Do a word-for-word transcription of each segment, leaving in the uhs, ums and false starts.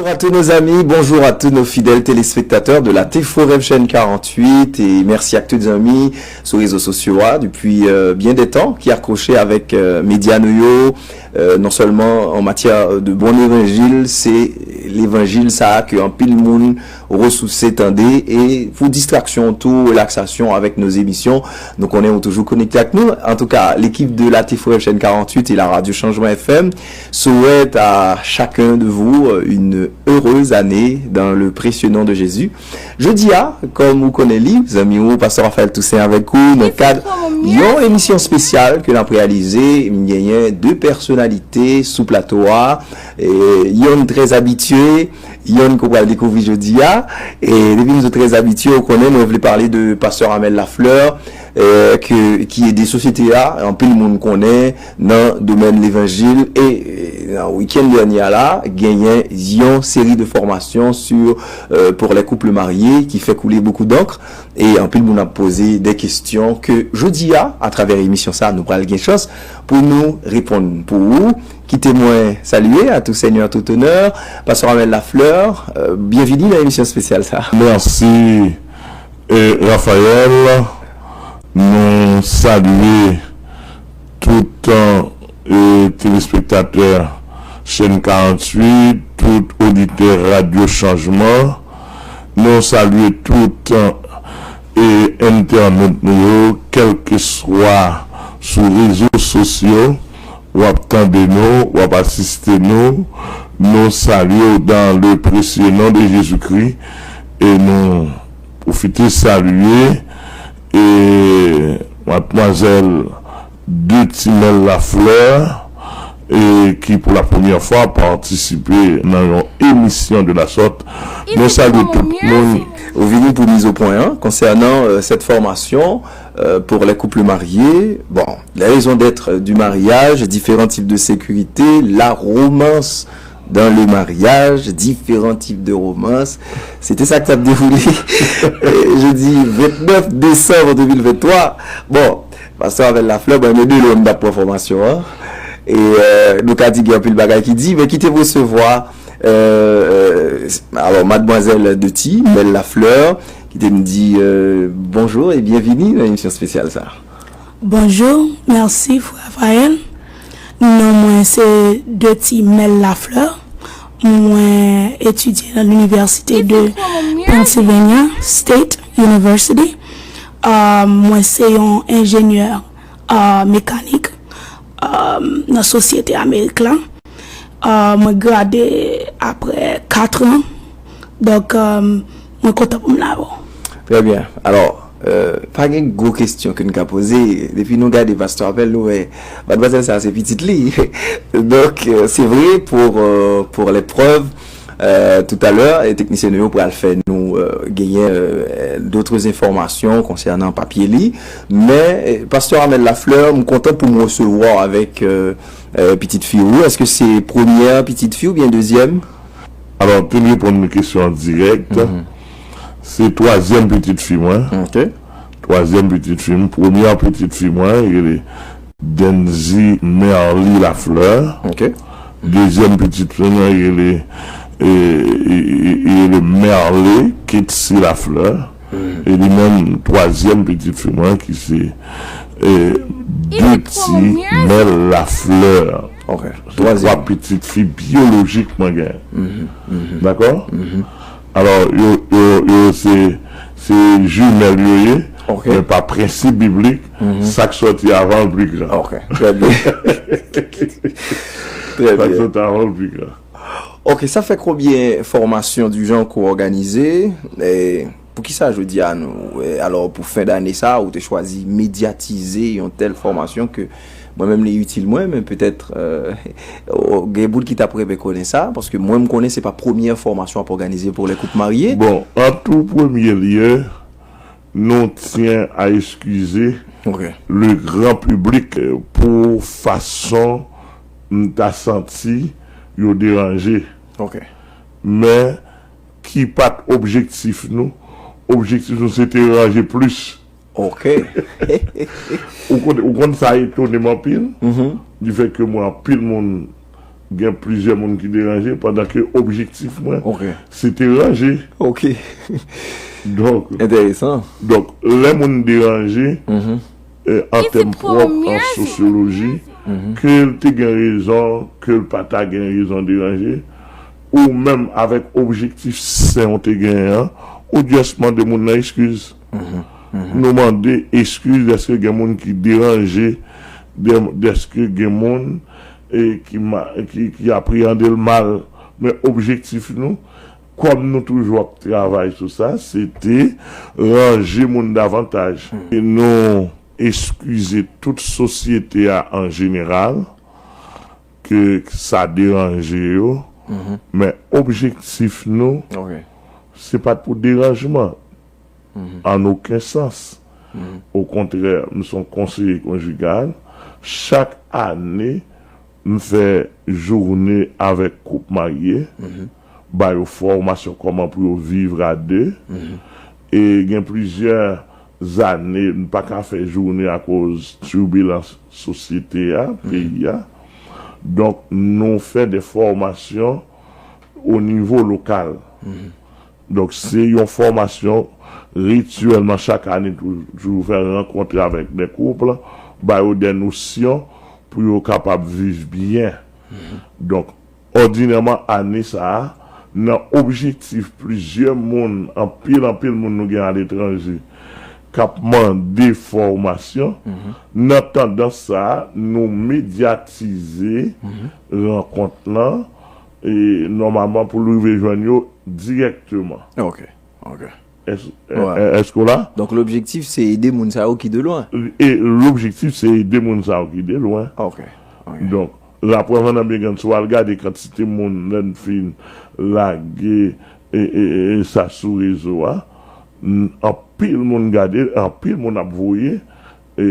Bonjour à tous nos amis, bonjour à tous nos fidèles téléspectateurs de la T four F chaîne quarante-huit et merci à tous nos amis sur les réseaux sociaux hein, depuis euh, bien des temps qui accrochaient avec euh, Média Noyo, euh, non seulement en matière de bon évangile, c'est l'évangile ça que anpil moun ressources tendez et pour distraction tout relaxation avec nos émissions, donc on est toujours connecté avec nous. En tout cas, l'équipe de la T four F chaîne quarante-huit et la radio Changement F M souhaite à chacun de vous euh, une heureuse année dans le précieux nom de Jésus. Jodi a, kòm ou konnen li, zanmi ou, Pastè Raphaël Toussaint avèk ou nan kad yon emisyon espesyal ke n ap reyalize. M genyen de pèsonalite sou plato a, e, yonn trè abitye, yonn ke w pral dekouvri jodi a. E depi m di w trè abitye, ou konnen mwen vle pale de Pastè Amel Lafleur, eh, ke, ki ede sosyete a, anpil moun konnen nan domèn levanjil. E eh, nan wikenn dènye a la, genyen yon seri de fòmasyon sur, euh, pour les couples mariés ki fè koule beaucoup d'encre. E anpil moun ap poze de kesyon ke jodi a, atravè emisyon sa, nou pral gen chans pou nou reponn pou ou. Kite mwen salye à tout seigneur, tout honneur, Pastè Amel Lafleur, euh, byenvini nan emisyon espesyal sa. Mèsi, eh, Raphaël. Nou salye tout eh, telespektatè Chèn karanntuit, tout oditè Radyo Chanjman. Nou salye tout eh, entènot nou yo, kèlkeswa sou rezo sosyo, w ap tande nou, w ap asiste nou. Nou salye w dans le précieux nom de Jésus-Christ e nou pwofite salye e madmwazèl Detimèl Lafleur e ki pou la premyè fwa patisipe nan yon emisyon de la sorte. Nou salye tout moun. Ou vini pou miz o pwen an konsènan euh, cette formation euh, pour les couples mariés. Bon, les raisons d'être du mariage, différents types de sécurité, la romance dans le mariage, différents types de romance. Se te sa k t ap dewoule jodi vennèf desanm de mil venntwa. Bon, Pastè Amel Lafleur, bon, men de lwen m t ap pran fòmasyon an. E euh, nou ka di gen anpil bagay ki di, men kite m resevwa euh, euh, alò, madmwazèl Detimèl Lafleur, kite m di euh, bonjou e byenvini nan emisyon espesyal sa. Bonjou, mèsi frè Raphaël. Non mwen se Detimèl Lafleur. Mwen etidye nan linivèsite de Pennsylvania State University. Ah, mwen se yon enjenyè ah, mekanik ah, nan sosyete Amerik la. Ah, mwen grade apre kat an. Donk, ah, mwen kontan pou m la avè w. Trè byen. Alò, euh, pa gen gwo kesyon ke n ka poze. Depi nou gade Pastè Amel, nou wè madmwazèl sa se pitit li. Donk, euh, c'est vrai pour, euh, pour l'épreuve, euh, tout à l'heure, e teknisyen nou yo pral fè nou euh, genyen euh, d'autres informations konsènan papye li. Men, euh, Pastè Amel Lafleur, m kontan pou m resevwa w avèk euh, euh, pitit fi ou. Èske se premyè pitit fi oubyen dezyèm? Alò, pou n reponn kesyon an dirèk, se twazyèm pitit fi mwen. Ok. Twazyèm pitit fi m. Premyè pitit fi mwen, rele Denzy Merly Lafleur. Ok. Dezyèm pitit fi mwen, rele, e, e, e, rele Merle Ketsi Lafleur. E li menm, twazyèm pitit fi mwen, ki se e, Detimèl Lafleur. Ok. Se twa pitit fi byolojik mwen genyen. Dakò? Alò, yo, yo, yo se, se jimèl yo ye, men pa prensip biblik, sa k sòti avan l pi gran. Ok, trè byen. Trè byen. Sa k sòti avan l pi gran. Ok, sa fè konbyen fòmasyon du genre ke w òganize? E, Poukisa jodi a nou, e, alò pou fen dane sa, ou te chwazi medyatize yon tèl fòmasyon ke mwen menm li itil mwen, men petèt euh, gen moun ki t ap renmen konnen sa, paske mwen m konnen se pa premyè fòmasyon ap òganize pou lè koup marye. Bon, an tou premye lye, nou tyen a eskize le gran piblik pou fason m ta santi yo deranje. Men ki pa t objektif nou. Objektif nou se te ranje plis. Ok. Ou konn, ou konn sa etone m anpil. Di fèt ke mwen anpil moun Gen plizyè moun ki deranje, pandan ke objektif mwen, Ok. se te ranje. Ok. Donk, Enteresan. donk, lè moun deranje, Mhm. eh, an tèm pwòp, an sosyoloji, ke l te gen rezon, ke l pa ta gen rezon deranje, ou menm avèk objektif sen ou te genyen an, ou just mande moun nan eskiz. Nou mande eskiz dèske gen moun ki deranje, dè- dèske gen moun eh, ki, ma- ki, ki apreyande l mal. Men objektif nou, kòm nou toujou ap travay sou sa, se te ranje moun davantaj. E nou eskize tout sosyete a an jeneral, ke sa deranje yo, men objektif nou, Ok. se pa t pou deranjman, an okenn sans. Okontrè, m se yon konseye konjigal. Chak ane, m fè jounen avèk koup marye, ba yo fòmasyon kòman pou yo viv a de. E gen plizyè zane, m pa ka fè jounen akoz tibilans sosyete a, peyi a. Donk, nou fè de fòmasyon o nivo lokal. Donk, se yon fòmasyon rityèlman chak ane, toujou fè rankontre avèk de koup, ba yo de nosyon pou yo kapab viv byen. Donk, òdinèman, ane sa a, nan objektif plizyè moun, anpil, anpil moun nou gen aletranje, k ap mande fòmasyon, nan tandans sa a, nou medyatize rankont lan, e nòmalman pou l rive jwenn yo dirèkteman. Ok, ok. Èske w la? Donk, lobjektif, se ede moun sa yo ki de lwen. E lobjektif, se ede moun sa yo ki de lwen. Ok, ok. Donk, laprèv an nan Byengann, si w al gade kantite moun, lè n fin lage e, e, e, e sa sou rezo a, n- anpil moun gade, anpil moun ap voye e,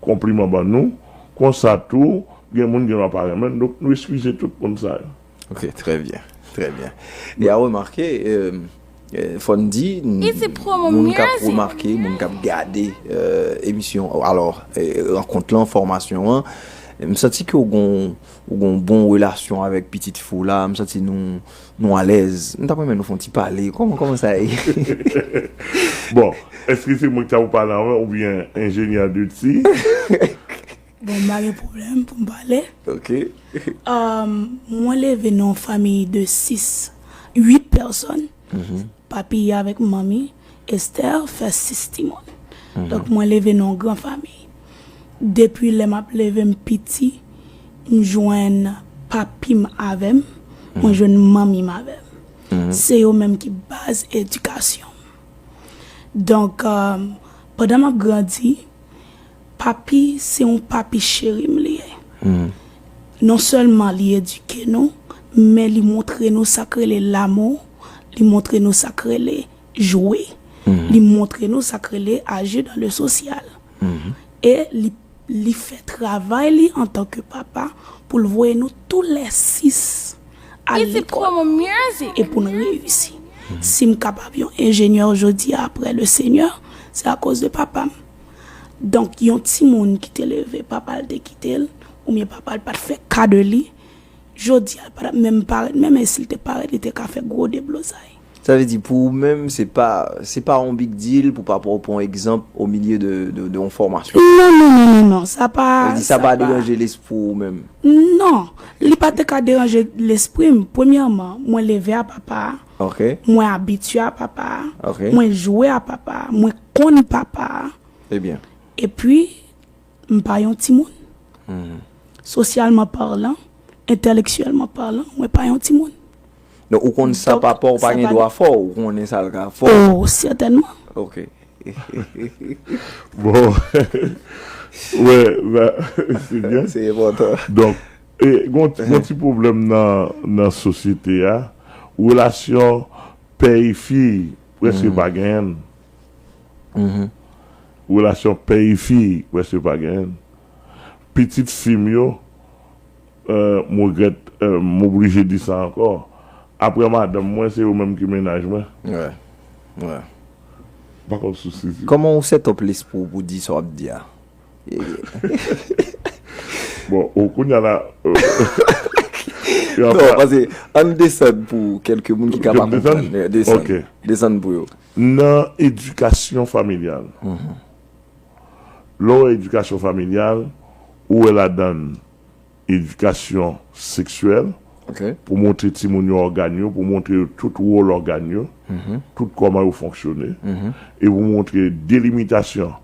konpliman ban nou. Konsa tou, gen moun gen dwa pa renmen n, donk nou eskize tout moun sa yo. Ok, trè byen, trè byen. E a remake, euh, euh, fò n di, n- Is it promo moun k ap music? Remake, moun k ap gade euh, emisyon, alò, euh, rankont lan, fòmasyon an, m santi ke w gon, w gon bon relasyon avèk pitit fi w la, m santi nou, nou alèz. M t ap renmen nou fè yon ti pale. Kòman, kòman sa ye? Bon, èske se mwen ki ta pou pale anvan oubyen enjenyè de ti? Bon, m pa gen pwoblèm pou m pale. Ok. Um, mwen leve nan yon fanmi de sis, uit pèsòn. Papi avèk manmi, Esther, fè sis timoun. Donk, mwen leve nan yon gran fanmi. Depi lè m ap leve m piti, m jwenn papi m avè m, mwen jwenn manmi m avè m. Se yo menm ki baz edikasyon m. Donk, um, pandan m ap grandi, papi, se yon papi cheri m li ye. Non sèlman li edike nou, men li montre nou sa k rele lamou, li montre nou sa k rele jwe, li montre nou sa k rele aji dan le sosyal. E li, li fè travay li antanke papa pou l voye nou toulèsis al Is it lekòl promo music? E pou n reyisi. Si m kapab yon enjenyè jodi a apre le Senyè, se akoz de papa m. Donk, yon timoun ki te leve, papa l te kite l, oubyen papa l pa t fè ka de li, jodi a, l pa t ap menm parèt, menm e si l te parèt, li te ka fè gwo deblozay. Sa vle di, pou ou menm, se pa, se pa yon big deal pou papa w pran egzanp o milye de, de, de yon fòmasyon. Non, non, non, non, non, sa pa... Sa vle di, sa pa deranje lespri w menm. Non, li pa te ka deranje lespri m. Premyèman, mwen leve a papa a. Ok, Mwen abitye a papa a. Ok. Mwen jwe a papa a. Mwen konn papa a. Ebyen. Epi, m pa yon timoun. Sosyalman palan, entèlektyèlman palan, mwen pa yon timoun. Donk, ou konn sa Donk, papa w pa sa gen pa- dwa fè w, ou konnen sa l ka fè w. Oh, sètènman. Ok. Bon. Wè, la, se byen. Se enpòtan. Donk, e, gon, gon ti pwoblèm nan, nan sosyete a. Relasyon pè e fi, prèske pa genyen. Relasyon pè e fi, prèske pa genyen. Pitit fi m yo, euh, m regrèt, euh, m oblije di sa ankò. Apre madanm mwen, se yo menm ki mennaj mwen. Wè. Wè. Pa konn sou sezi. Kòman ou set up lespri w pou di sa w ap di a? Bon, ou kounye a la, euh, Non, paske ann desann pou kèlke moun ki ka pa konprann. Desann? Desann. Ok. Desann pou yo. Nan edikasyon familyal. Lè w wè edikasyon familyal, ou wè ladan l edikasyon seksyèl, pou montre timoun yo ògàn yo, pou montre yo tout wòl ògàn yo, tout kòman yo fonksyone, e pou montre delimitasyon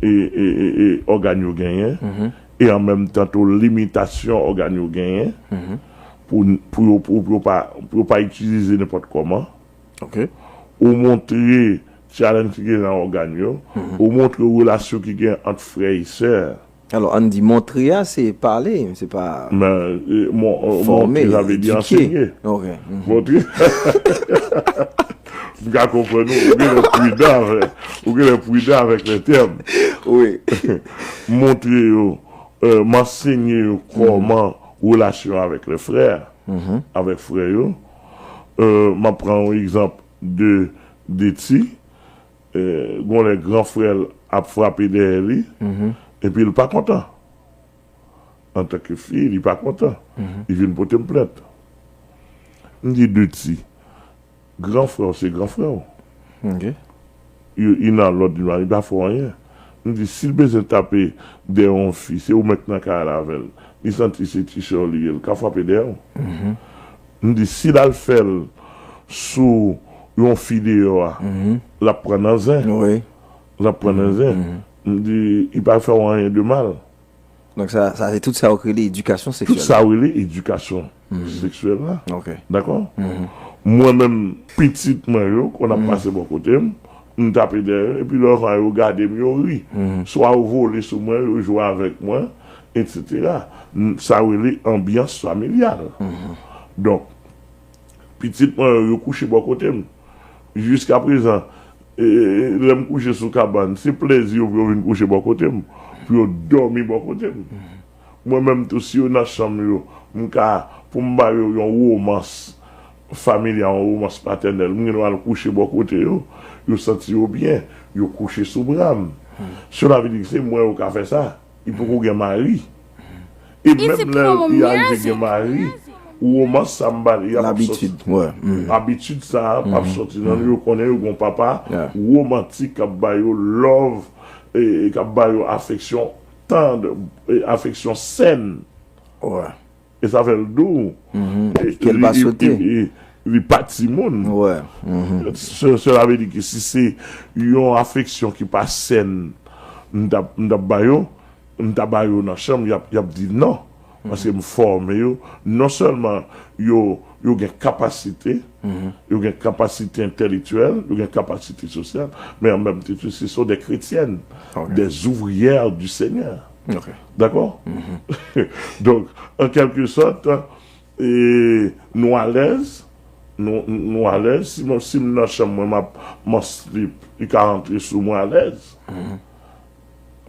e, e, e, e ògàn yo genyen, e an menm tan tou limitasyon ògàn yo genyen, pou, pou yo, pou, pou yo pa, pou yo pa itilize nenpòt kòman. Ou montre challenge ki gen nan ògàn yo, ou montre relasyon ki gen ant frè e sè. Alò, ann di montre a, se pale, se pa fòme, edike. Montre, sa vle di ansenye. Montre. M ka konprann ou, ou genlè pridan avèk, ou genlè pridan avèk lè tèm. Montre yo, euh, m ansenye yo kòman relasyon avèk lè frè, avèk frè yo. Euh, m ap pran yon egzanp de, de ti. Eh, gon lè gran frè l ap frape dèyè li, epi l pa kontan. Antanke fi, li pa kontan. Li vin pote m plent. M di, Deti, gran frè w se gran frè w. Li nan lòd li, li pa fè w anyen. M di, si l bezwen tape dèyè yon fi, se ou menm k nan kay la avè l. Li santi se ti sè w li ye, l ka frape dèyè w. M di, si l al fè l sou yon fi deyò a, l ap pran nan zen. L ap pran nan zen. M di, li pa fè w anyen de mal. Donk, sa, sa se tout sa yo rele edikasyon seksyèl. Tout sa yo rele edikasyon seksyèl la. Dakò? Mwen menm, pitit mwen yo, konn ap pase bò kote m, m tape dèyè yo, epi lè yo gade m, yo ri. Swa yo vole sou mwen, yo jwe avèk mwen, etsetera. Sa yo rele anbyans familyal. Donk, pitit mwen yo, yo kouche bò kote m. Jiskaprezan, e, e, lè m kouche sou kabann, se plèzi yo pou yo vin kouche bò kote m, pou yo dòmi bò kote m. Mwen menm tou, si yo nan chanm yo, m ka, pou m ba yo yon womans familyal, yon womans patènèl, m gen dwa al kouche bò kote yo, yo santi yo byen, yo kouche sou bra m. Cela veut dire que se mwen yo ka fè sa. Li poko gen mari. E menm lè li arive gen mari, womans sa m ba li a p ap sòti. Abitid sa a p ap sòti nan yo, konnen yo gon papa womantik k ap ba yo love, e, e k ap ba yo afeksyon tand, e afeksyon sèn. E sa fè l dou. Ke l pa swete. Li pa timoun. Cela veut dire que si se yon afeksyon ki pa sèn, m t ap, m t ap ba yo, m ta ba yo nan chanm, y ap, y ap di non. Paske m fòme yo. Non sèlman yo, yo gen kapasite, yo gen kapasite entèlektyèl, yo gen kapasite sosyal, men an menm tan tou, ce sont des chrétiennes, des ouvrières du Seigneur. Dakò? Donk, an kèlke sòt, e, nou alèz, nou, nou alèz. Si mwen, si m nan chanm mwen, m ap, m an slip, li ka rantre sou mwen alèz.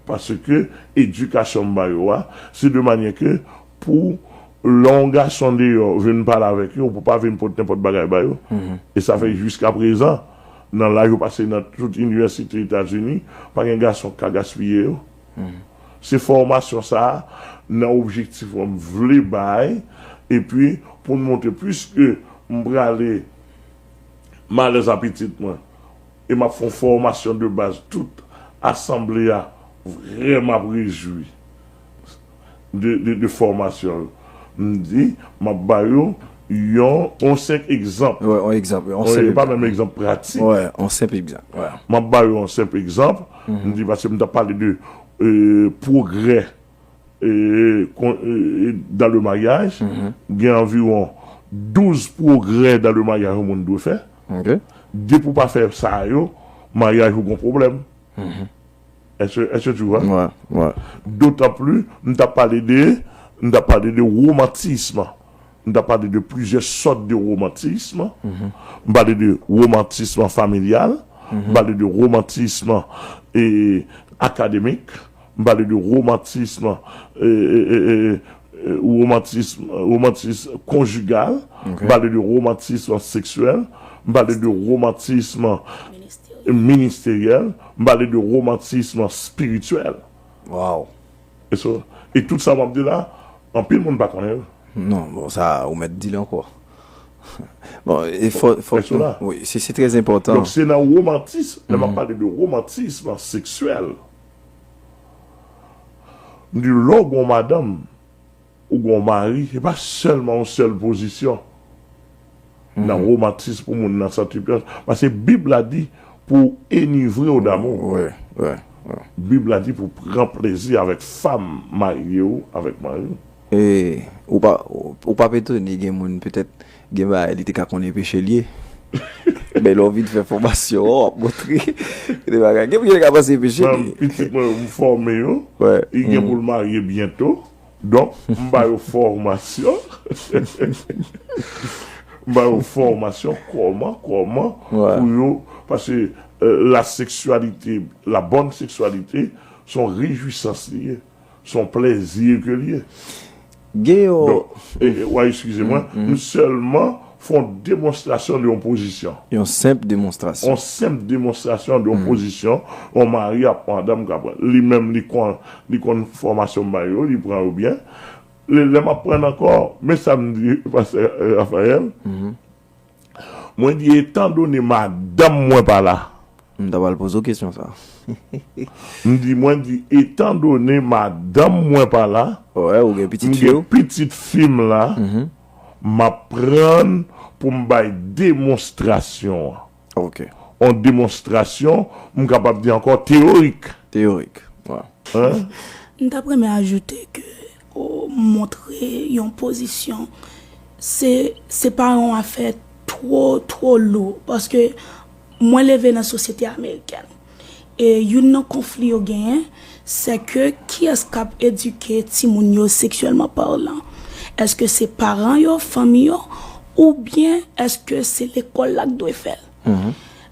Paske edikasyon m ba yo a, se de manyè ke pou lè yon gason deyò vin pale avèk yo, ou pou pa vin pote nenpòt bagay ba yo. E sa fè jiskaprezan, nan laj yo pase nan tout inivèsite Etazini, pa gen gason k ka gaspiye yo. Se fòmasyon sa a, nan objektif mwen, m vle bay, epi pou m montre, piske m prale m alèz a pitit mwen, e m ap fè yon fòmasyon de baz, tout asanble a vrèman ap rejwi de, de, de fòmasyon yo. M di, m ap ba yo yon, yon senp egzanp. Wi, yon egzanp, yon senp egzanp. Wi, pa menm egzanp pratik. Wi, yon senp egzanp. M ap ba yo yon senp egzanp. M di, paske m t ap pale de, e, pwogrè, e, kon, e, e, dans le mariage, gen anviwon douz pwogrè dans le mariage yon moun dwe fè. Depi w pa fè sa yo, maryaj ou gon pwoblèm. Èske, èske tu vois? Dotan pli, m t ap pale de, m t ap pale de womantism. M t ap pale de plizyè sòt de womantism. M pale de womantism familyal, m pale de womantism, e, akademik, m pale de womantism, e, e, e, e, e, womantism, womantism konjigal, m pale de womantism seksyèl, m pale de womantism ministeryèl, m pale de womantism espirityèl. E so, e tout sa m ap di la, anpil moun pa konnen l. Non, bon, sa, ou mèt di l ankò. Bon, e fò, fò Èske w la? Wi, se, se trè enpòtan. Donk, se nan womantis, lè m ap pale de womantis seksyèl, m di lè w gen yon madanm, ou gen yon mari, se pa sèlman yon sèl pozisyon. Nan womantis pou moun nan santi pyès. Paske Bib la di pou enivre w damou. Wi, wi, wi. Bib la di pou pran plezi avèk fanm marye w, avèk mari w. E ou pa, ou, ou p ap etone, gen moun petèt, gen bagay li te ka konnen peche l ye. Men lè w vin fè fòmasyon an, w ap montre de bagay. Gen moun ki te ka panse peche l ye. Pitit mwen, m fòme yo. Wi. Li gen pou l marye byento. Donk, m ba yo fòmasyon. M ba yo fòmasyon kòman, kòman pou yo, paske, euh, la sexualité, la bonne sexualité, se yon rejwisans li ye, se yon plèzi ke li ye. Gen yo. Donk, e, e, w a eskize mwen, m sèlman fè yon demonstrasyon de yon pozisyon. Yon senp demonstrasyon. Yon senp demonstrasyon de yon pozisyon, yon mari ak madanm ka pran. Li menm, li konn, li konn fòmasyon m ba yo, li pran yo byen. Lè, lè m ap pran ankò, men sa m di, pastè, euh, Raphaël, mwen di, etandone madanm mwen pa la. M ta pral poze w kesyon sa. M di, mwen di, etandone madanm mwen pa la, wi, ou gen pitit fi w, pitit fi m la, m ap pran pou m bay demonstrasyon an. Ok. Yon demonstrasyon, m kapab di ankò teyorik. Teyorik, wi. Hein? M t ap renmen ajoute ke, o, montre yon pozisyon, se, se pa yon afè twò, twò lou, paske mwen leve nan sosyete amerikèn. E youn nan konfli yo genyen, se ke kiyès k ap edike timoun yo seksyèlman palan? Èske se paran yo, fanmi yo, oubyen èske se lekòl la k dwe fè l?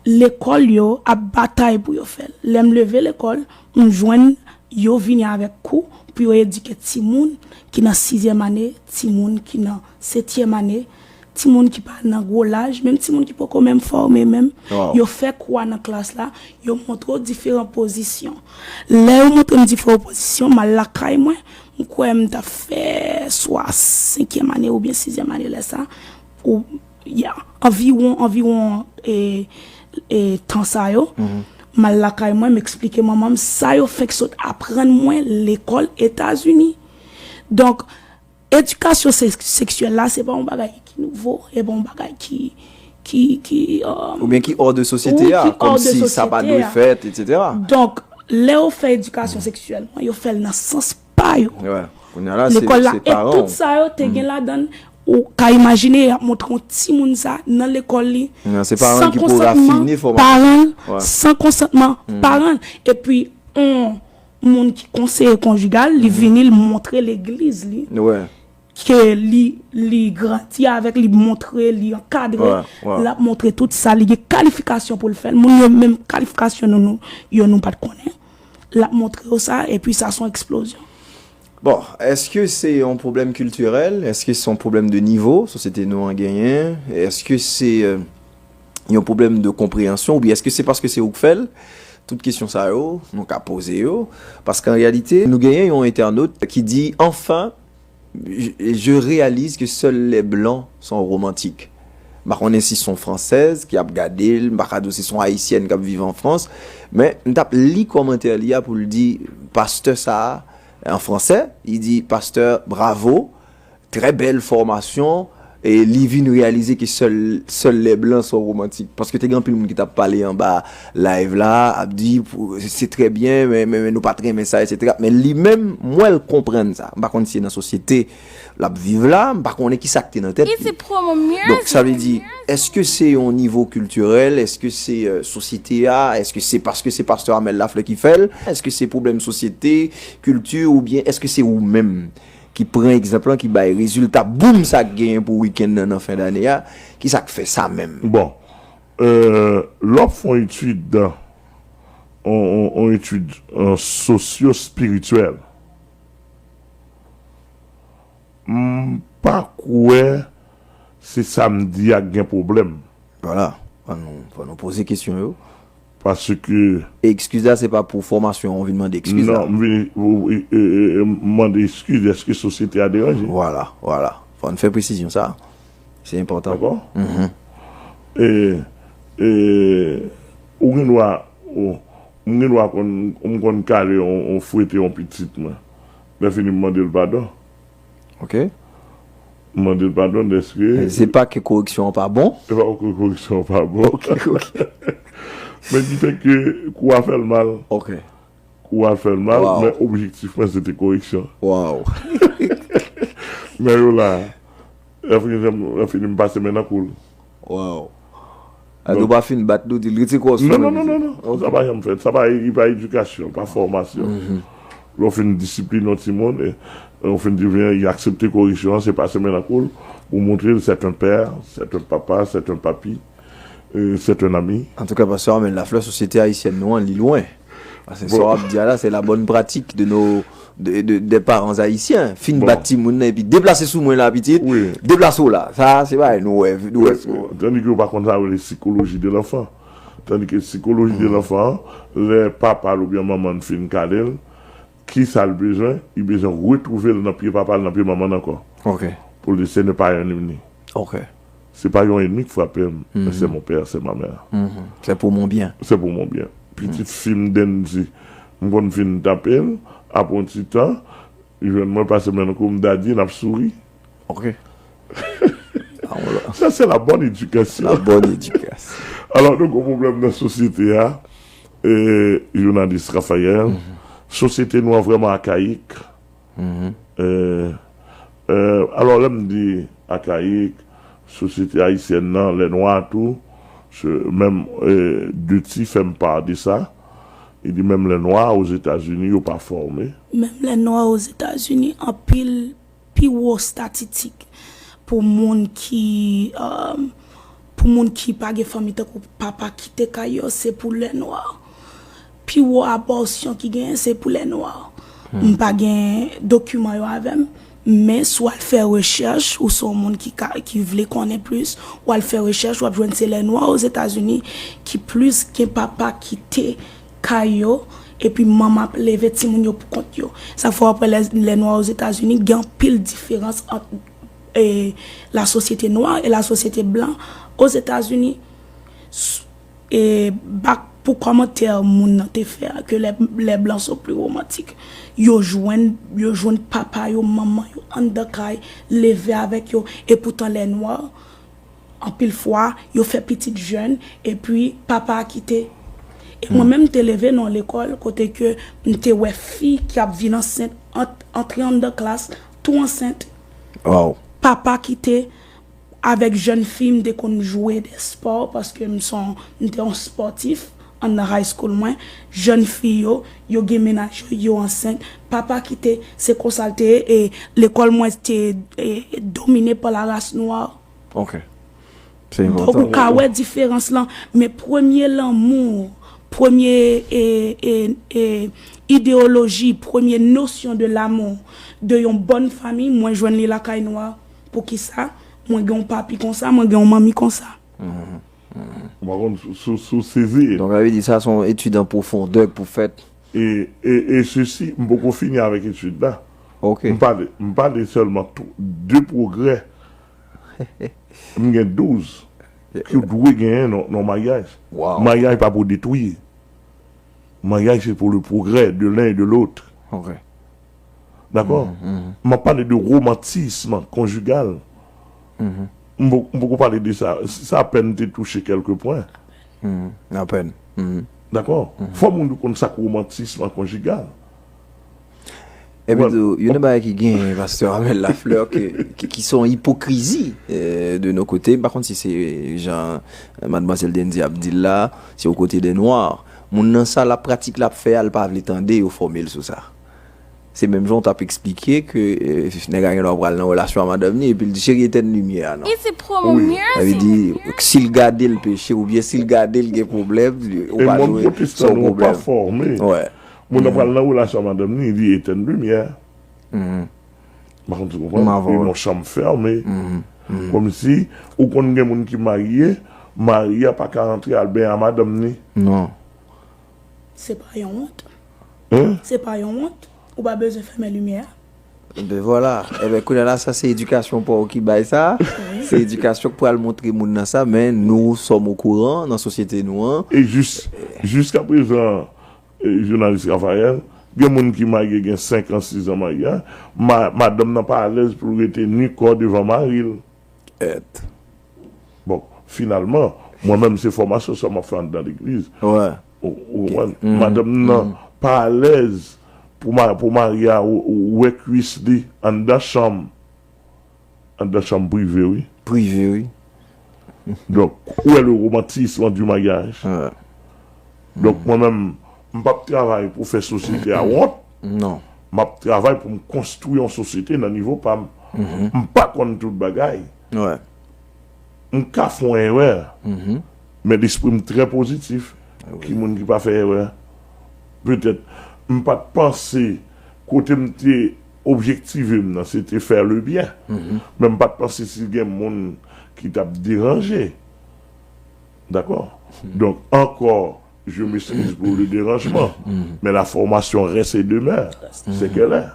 Lekòl yo ap batay pou yo fè l. Lè m leve lekòl, m jwenn yo vini avèk kou pou yo edike timoun ki nan sizyèm ane, timoun ki nan setyèm ane, timoun ki pa nan gwo laj, menm timoun ki poko menm fòme menm. Yo fè kou a nan klas la, yo montre w diferan pozisyon. Lè yo montre m diferan pozisyon, m al lakay mwen, m kwè m t ap fè swa senkyèm ane oubyen sizyèm ane lè sa, ou, ya, anviwon, anviwon, e, e, tan sa yo, m al lakay mwen, m eksplike manman m sa yo fenk sot aprann mwen lekòl Etazini. Donk, edikasyon se-, seksyèl la, se pa yon bagay ki nouvo, e pa yon bagay ki, ki, ki, euh, oubyen ki hors de sosyete a, kòmsi sa pa dwe fèt, etsetera. Donk, lè yo fè edikasyon seksyèl, yo fè l nan sans pa yo. Wi. Kounye a la, se, lekòl la, se e paran tout w. Sa yo te gen ladan l, ou ka imajine y ap montre yon timoun sa nan lekòl li, non, se paran ki pou rafine fòmasyon. Paran l, san konsantman paran l. Epi, yon moun ki konseye konjigal, li vini, li montre legliz li. Wi. Ke li, li grandi avèk, li montre, li ankadre, l ap montre tout sa, li gen kalifikasyon pou l fè l. Moun yo menm kalifikasyon nou, nou, yo nou pa t konnen. L ap montre yo sa, epi sa se yon eksplozyon. Bon, èske se yon pwoblèm kiltirèl? Èske se yon pwoblèm de nivo sosyete nou an genyen? Èske se, euh, yon pwoblèm de konpreyansyon? Oubyen èske se paske se ou k fè l? Tout kesyon sa yo, nou ka poze yo. Paske an reyalite, nou genyen yon entènot ki di, enfin, je, je réalise que seuls les blancs sont romantiques. M pa konnen si se yon fransèz ki ap gade l, m pa ka di w si se yon ayisyèn k ap viv an Frans, men m t ap li kòmantè li a pou l di, pastè sa a, an fransè, li di, pastè, bravo, trè bèl fòmasyon, e li vin reyalize ke sèl, sèl lè blan son romantik. Paske te gen anpil moun ki t ap pale anba live la, ap di, pou, se trè byen, men, men, men nou pa t renmen sa, etsetera. Men li menm, m wè l konprann sa. M pa konn si se nan sosyete l ap viv la, m pa konnen ki sa k te nan tèt li. Donk, sa vle di, èske se yon nivo kiltirèl? Èske se, euh, sosyete a? Èske se paske se pastè Amel Lafleur ki fè l? Èske se pwoblèm sosyete, kilti, oubyen èske se ou menm ki pran egzanp lan, ki bay rezilta boum sa k genyen pou wikenn nan, nan fen dane a, ki sa k fè sa menm? Bon, euh, lè w ap fè yon etid, yon, yon, yon etid, euh, sosyo-espirityèl, m pa kwè se sa m di a k gen pwoblèm. Vwala, fò nou, fò nou poze kesyon yo. Paske... E ekskiz la, se pa pou fòmasyon an, ou vin mande ekskiz la? Non, m vin, ou, e, e, e, mande ekskiz, èske sosyete a deranje? Vwala, vwala. Ann fè presizyon sa. Se enpòtan. Dakò? E, e, ou gen dwa, ou, m gen dwa konn, m konn kale yon, yon fwete yon pitit mwen. Lè fini m mande l padon. Ok? M mande l padon dèske. Se pa ke koreksyon an pa bon? Se pa ke koreksyon an pa bon. Ok, ok. Men ki fè ke kou a fè l mal. Ok. Kou a fè l mal, Wow. Men objektif mwen se te koreksyon. Wow. Men yo la, lè fini, lè fini m pase men nan kou l. Wow. Ado pa fin bat nou, di l rete kò sou Non, non, mwen, non, non, mesye. non. Sa pa janm fèt. Sa pa, li pa edikasyon, pa fòmasyon. Lè w fin disipline yon timoun, e, e w fin di, vin, li aksepte koreksyon an, se pase men nan kou l, ou montre l, c'est un père, c'est un papa, c'est un papi, e, c'est un ami. Antouka, pastè Armel Lafleur, sosyete ayisyèn nou an, li lwen. Paske sa Bon. w ap di a la, se la bonne pratique de nos de, de, des parents haïtiens. Fin Bon. Bat timoun nan epi deplase sou mwen la, pitit. Wi. Deplase w la. Sa, se bagay nou wè, nou wè. Tandis ke yo pa konn sa yo rele psychologie de l'enfant. Tandis que psychologie de l'enfant, lè papa l oubyen manman l fin kale l, ki sa l bezwen? Li bezwen retwouve l nan pye papa l, nan pye manman l ankò. Ok. Pou l di, ce n'est pas un ennemi. Ok. Se pa yon enmi k frape m, men c'est mon père, c'est ma mère. Mhm. C'est pour mon bien. C'est pour mon bien. Pitit fi m Dendy, m konn fin tape l, apre yon ti tan, li jwenn mwen pase men nan kou m, daddy, n ap souri. Ok. Ah, on l'a- Sa se la bonne éducation. La bonne éducation. Alò, nou gen pwoblèm nan sosyete a, e, jounalis Raphaël, sosyete nou an vrèman akayik. E, e, alò, lè m di akayik, sosyete ayisyèn nan, lè nwa tou, se, menm, e, Duty fè m pa de sa. Li di menm lè nwa Ozetazini, yo pa fòme. Menm lè nwa Ozetazini, anpil pi wo statistik pou moun ki, um, pou moun ki pa gen fanmi tankou papa kite kay yo, se pou lè nwa. Pi wo abòsyon ki genyen, se pou lè nwa. M pa gen dokiman yo avè m, men si w al fè rechèch, ou se yon moun ki, ka, ki vle konnen plis, w al fè rechèch, w ap jwenn se lè nwa Ozetazini ki plis gen papa kite kay yo, epi manman ap leve timoun yo pou kont yo. Sa fè w ap wè lè, lè nwa Ozetazini gen anpil diferans ant, e, la sosyete nwa e la sosyete blan Ozetazini. S- e, bak pou kòmantè moun nan te fè a, que les, les blancs sont plus romantiques. Yo jwenn, yo jwenn papa yo, manman yo anndan kay, leve avèk yo, e poutan lè nwa, anpil fwa, yo fè pitit jèn, epi papa a kite. E mwen menm, m te leve nan yon lekòl kote ke m te wè fi ki ap vin ansent, ant, antre anndan klas, tou ansent. Wow. Papa kite, avèk jèn fi, m te konn jwe de spò, paske m se yon, m te yon spòtif anndan high school mwen. Jèn fi yo, yo gen mennaj yo, yo ansent. Papa kite, se konsa l te ye, e lekòl mwen te, e, domine pa la race noire. Ok. Se Donk, enpòtan. Ou ka wè diferans lan, men premye lanmou, premye, e, e, e, ideyoloji, premye nosyon de l'amour de yon bòn fanmi, mwen jwenn li lakay nwa. Poukisa? Mwen gen yon papi konsa, mwen gen yon manmi konsa. Ou pa konn sou, sou, sou sezi. Donk, sa vle di sa se yon etid an pwofondè k pou fèt. E, e, e sesi, m poko fini avèk etid la. Ok. M pale, m pale sèlman tou- de pwogrè. M gen douz ki w dwe genyen nan, nan maryaj. Wow. Maryaj pa pou detwi. Maryaj se pou le progrès de l'un et de l'autre. Ok. Dakò? M ap pale de romantisme conjugal. M po- m poko pale de sa. Sa apèn te touche kèlke pwen. Apèn. Dakò? Fò moun yo konn sa k romantisme conjugal. Epi tou, youn nan bagay ki gen pastè Armel Lafleur ki, ki, ki se yon ipokrizi, eh, de nou kote. M pa konn si se jan madmwazèl Dendy ap di l la, se yon kote de nwa. Moun nan sa l ap pratik l ap fè a, l pa vle tande yo fòme l sou sa. Se menm jan w t ap eksplike ke, eh, nèg la gen dwa pral nan relasyon a madanm li epi l di cheri etèn limyè a non. Is it promo music? Sa vle di si l gade l peche oubyen si l gade l gen pwoblèm, ou E pa moun dwe se pwotestan yon nou pa pwoblèm. Fòme. Wè. Moun nan pral nan relasyon a madanm li, li etèn limyè. M pa konn si w konprann. M avè w. Li nan chanm fèmen. Kòmsi ou konn gen moun ki marye, mari a pa ka antre al benyen a madanm li. Non. Se pa yon wont. Hein? Se pa yon wont. Ou pa bezwen fèmen limyè a. Ben vwala. Eben, kounye a la, sa se edikasyon pa w ki bay sa. Se edikasyon k pral montre moun nan sa, men nous sommes au courant nan sosyete nou an. E jis, jiska prezan, e, jounalis Raphaël, gen moun ki marye gen senk an, sis an marye, ma, madanm nan pa alèz pou l rete ni kò devan mari l. Et. Bon, finalman, mwen menm se fòmasyon sa m ap fè anndan legliz. Wè. Ou, ou konprann? Madanm nan pa alèz pou, ma, pou mari a ou, ou wè kwis li anndan chanm. Anndan chanm prive, wi. Prive, wi. Donk, où est le romantisme du mariage? Wè. Donk, mwen menm, m p ap travay pou fè sosyete a wont. Non. M ap travay pou m konstwi yon sosyete nan nivo pa m. M pa konn tout bagay. Wè. M ka fè yon erè, men lespri m trè pozitif. Ki moun ki pa fè erè? Petèt, m pa t panse kote m te objektive m nan, se te fè le byen. Men m pa t panse si gen moun ki t ap deranje. Dakò? Donk, ankò, je m'excuse pour le dérangement, mais la formation reste et demeure. C'est qu'elle est.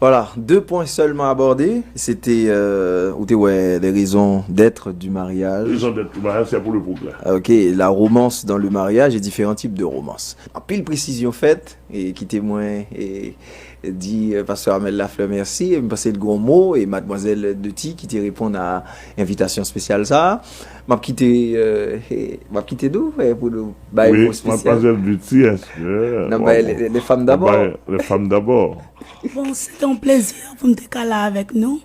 Voilà, deux points seulement abordés. C'était, euh, ou te wè, les raisons d'être du mariage. Raison d'être du mariage, c'est pour le progrès. Ok, la romance dans le mariage et différents types de romance. Anpil presizyon fèt, e kite mwen e, di, euh, pastè Armel Lafleur mèsi. E m panse l gen yon mo, e madmwazèl Duty ki te reponn a envitasyon espesyal sa a. M ap kite, euh, e, m ap kite nou, e, pou nou bay Oui, mo espesyal. Mademoiselle Duty, est-ce que N ap bay les, les femmes d'abord. Les femmes d'abord. Bon, se te yon plezi pou m te ka la avèk nou.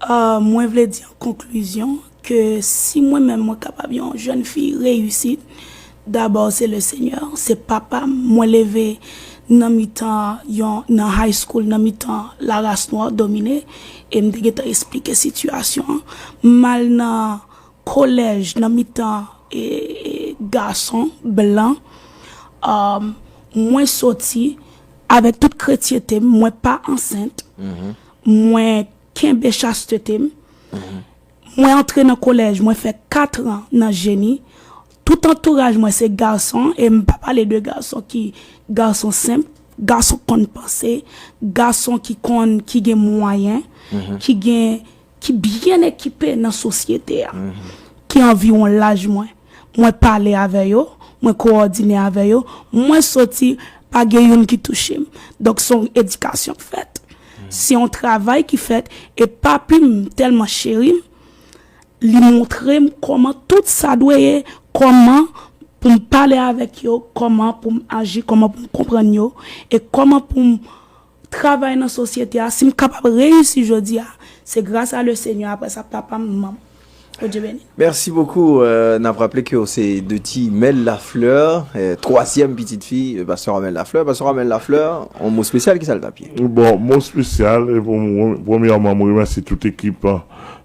Euh, mwen vle di an konklizyon ke si mwen menm mwen kapab yon jèn fi reyisit, dabò se le Senyè, se papa m. Mwen leve nan mitan yon, nan high school, nan mitan laras nwa domine, e m te gentan esplike sitiyasyon an. M al nan kolèj, nan mitan e, e, gason blan. Um, mwen soti avèk tout kretyente m, mwen pa ansent. Mwen kenbe chastete m. Mwen antre nan kolèj, mwen fè kat an nan jeni. Tout antouraj mwen se gason, e m pa pale de gason ki gason senp, gason konn panse, gason ki konn, ki gen mwayen, ki gen, ki byen ekipe nan sosyete a, ki anviwon laj mwen. Mwen pale avè yo, mwen kowòdine avè yo, mwen soti, pa gen youn ki touche m. Donk se yon edikasyon k fèt. Se yon travay ki fèt, e papi m tèlman cheri m, li montre m kòman tout sa dwe ye, kòman pou m pale avèk yo, kòman pou m aji, kòman pou m konprann yo, e kòman pou m travay nan sosyete a. Si m kapab reyisi jodi a, se gras a le Senyè, apre sa papa m, manman m. Bondye beni. Merci beaucoup. Euh, n ap raple ke w se Duty Mel Lafleur, euh, twazyèm pitit fi, euh, pastè Armel Lafleur. Pastè Armel Lafleur, yon mo espesyal, ki sa l t ap ye? Bon, mo espesyal, e pou mwen, premyèman, mwen remèsye tout ekip,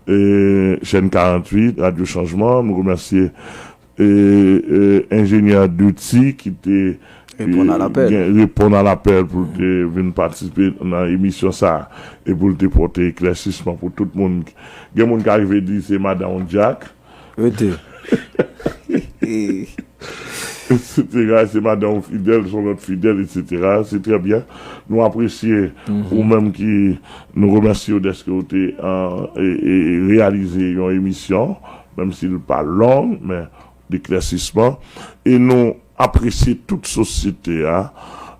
e, Chaîne karanntuit, Radio Changement, mwen remèsye e, e, enjenyè Duty ki te Reponn a lapèl. Gen, reponn a lapèl pou l te vin patisipe nan emisyon sa a e pou l te pote eklèsisman pou tout moun. Gen moun ka rive di se madanm Jack, Rete. E, etsetera. Se madanm Fidèl, se yon lòt Fidèl, etsetera. Se trè byen. Nou apresye ou menm ki, nou remèsye w dèske w te an, e, e, reyalize yon emisyon, menm si l pa long, men deklèsisman. E nou apresye tout sosyete a.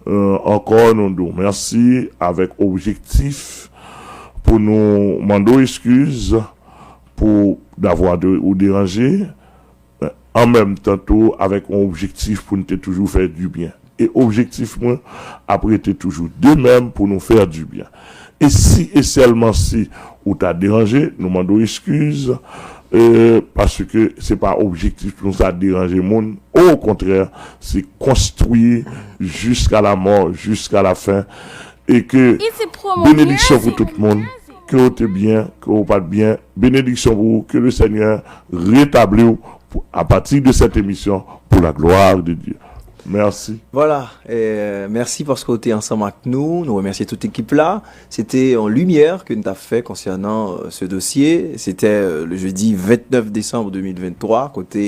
Euh, ankò, nou di w mèsi avèk objektif pou nou mande w eskiz pou davwa de, ou deranje, an menm tan tou avèk yon objektif pou n te toujou fè dibyen. E objektif mwen ap rete toujou de menm pou nou fè dibyen. E si e sèlman si ou ta deranje, nou mande w eskiz, e, paske se pa objektif nou sa deranje moun. Okontrè, se konstwi jusqu'à la mort, jusqu'à la fin. E ke benediksyon pou tout moun, ke w te byen, ke w pa t byen, benediksyon pou ou, ke le Senyè retabli w pou, à partir de cette émission, pour la gloire de Dieu. Mèsi. Vwala, e, mèsi paske w te ansanm ak nou. Nou remèsye tout ekip la. Se te yon limyè ke n t ap fè konsènan, euh, ce dossier. Se te, euh, le jeudi vennèf desanm de mil venntwa, kote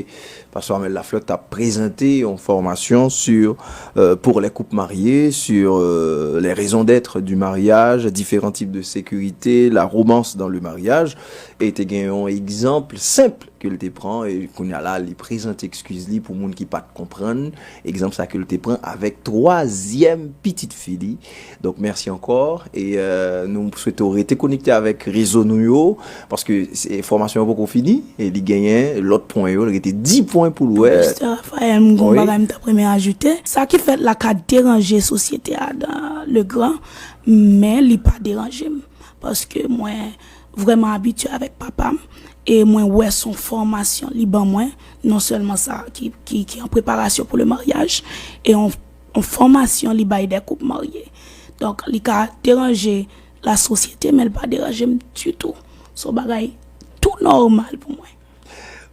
Pasteur Amel Lafleur t ap prezante yon fòmasyon sur, euh, pour les couples mariés, sur, euh, les raisons d'être du mariage, différents types de sécurité, la romance dans le mariage, e te gen yon egzanp senp ke l te pran, e kounye a la, li prezante ekskiz li pou moun ki pa t konprann egzanp sa ke l te pran avèk twazyèm pitit fi li. Donk, mèsi ankò, e, euh, nou swete w rete konekte avèk rezo nou yo, paske se, fòmasyon an poko fini, e li genyen lòt pwen yo, li rete dis pwen pou l wè. Pastè Raphaël, m gen yon bagay m t ap renmen ajoute. Sa ki fèt la ka deranje sosyete a dan le gran, men li pa deranje m. Paske mwen vrèman abitye avèk papa m, e mwen wè se yon fòmasyon li ban mwen, non sèlman sa ki, ki, ki an preparasyon pou le maryaj, e yon, yon fòmasyon li bay de koup marye. Donk, li ka deranje lasosyete, men li pa deranje m ditou. Se yon bagay tou nòmal pou mwen.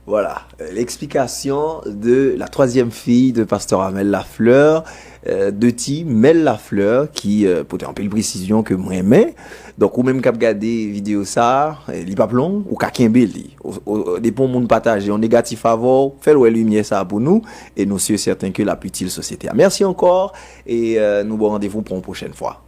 Voilà, euh, l'explication de la troisième fille de Pasteur Amel Lafleur, euh, de ti Mel Lafleur, ki euh, pote anpil presizyon ke m renmen. Donk, ou menm k ap gade videyo sa, euh, li p ap long, ou ka kenbe li. O, o, depi yon moun pataje yon negatif avè w, fè l wè limyè sa pou nou, e nou si e sèten ke l ap itil sosyete a. Mèsi ankò, e euh, nou ba w randevou pou yon pwochèn fwa.